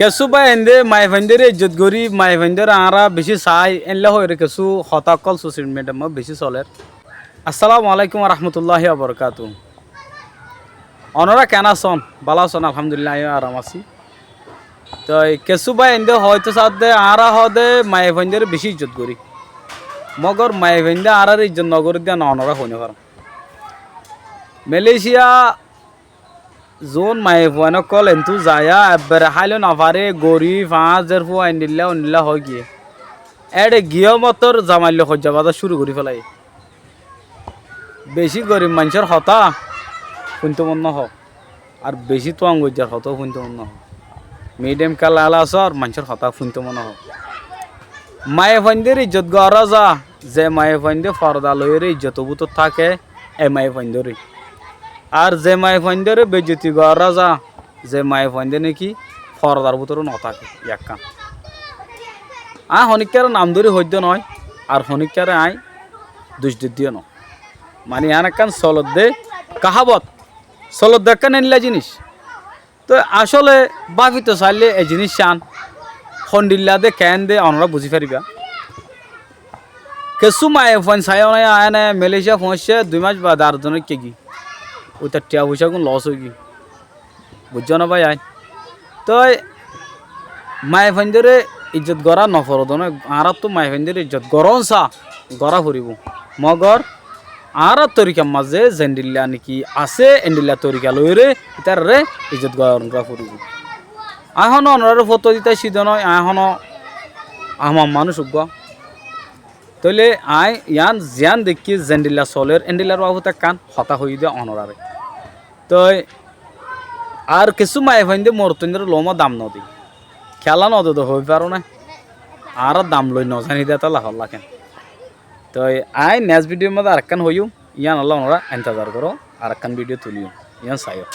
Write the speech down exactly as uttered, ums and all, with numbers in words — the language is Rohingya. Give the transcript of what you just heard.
Kessú báiyaindé maiyafuaindóre ijjot gorí, maiyafuaindóre añára bicí saái, éilla hoiyóre kessú hotá ókkol sosial midiyar mazé bicí solér. Assalamu alaikum warahmatulláhi wabarkáatu. Onorá keén asón? Bála asón? Alhamdulillah, aññí yó aram así. Toi kessú báiyaindé hoóito saádde, añára hoóde maiyafuaindóre bicí ijjot gorí. Mogor maiyafuaindé añáráre ijjot nogorédde yían onorá hoói nofaró. Malaysia zuún maiyafuain ókkol entú zaiya, ebbere háilo nofaré, gorif, añár zérfua endilla ondilla hoói giyé. Éçe giyé mottor zamailloi hoijja bazá cúru gorí félaiyé. Bicí gorif maincór hotá fúinto mon nohó, ar bicí tuang goijjar hotá fúinto mon nohó. Midiyam kelasor maincór hotá fúinto mon nohó. Maiyafuaindóre ijjot gorá za, ze maiyafuaindé forda loiyóre ijjotor bútore táke, e maiyafuaindóre. Ar ze maiyafuaindóre beijjoti gorá za, ze maiyafuaindé néki fordar bútore notáke, yían ekkán. Aññí honíkkáre nam dóri hoiddé noó, ar honíkkáre aññí duc diddé yó noó. Mani yían ekkán solodde kahábot, solodde ekkán éilla jinis. Toi asóle báfito sailé e jiníccán hondilla de keén de onorá buzí faribá. Kessú maiyafuain saiyó né, aññí né Malaysia foóñiccé dui mac baade ar zon óikkegói. Uitar thiañ foicá gún los óigiyoi. Buijjó né báiyain? Toi maiyafuaindóre ijjot gorá noforedde noó, añáráttu maiyafuaindóre ijjot gorón saá, gorá foribóu. Mogor añárar torikar mazé zendilla néki asé, endilla torika loiyóre ítararé ijjot gorá foribóu. Aññí honó onoráre fotwa dito aiccí de noó, aññí honó ahmak manúic uggúa. Tóile aññí yían ziyán deikkí zendilla solér, endillar baabute ekkán hotá hoiyí de onoráre. Toi ar kessú maiyafuaindé morotfuaindóre loóma dam nodé. Kiyólla nodé de hoói faró né? Añára dam loi nozaní de tálla hoólla keén. Toi aññí next video mazé arekkán hoiyúm, yíanolla onorá entezar goró, arekkán video tuliyúm, yían saiyó.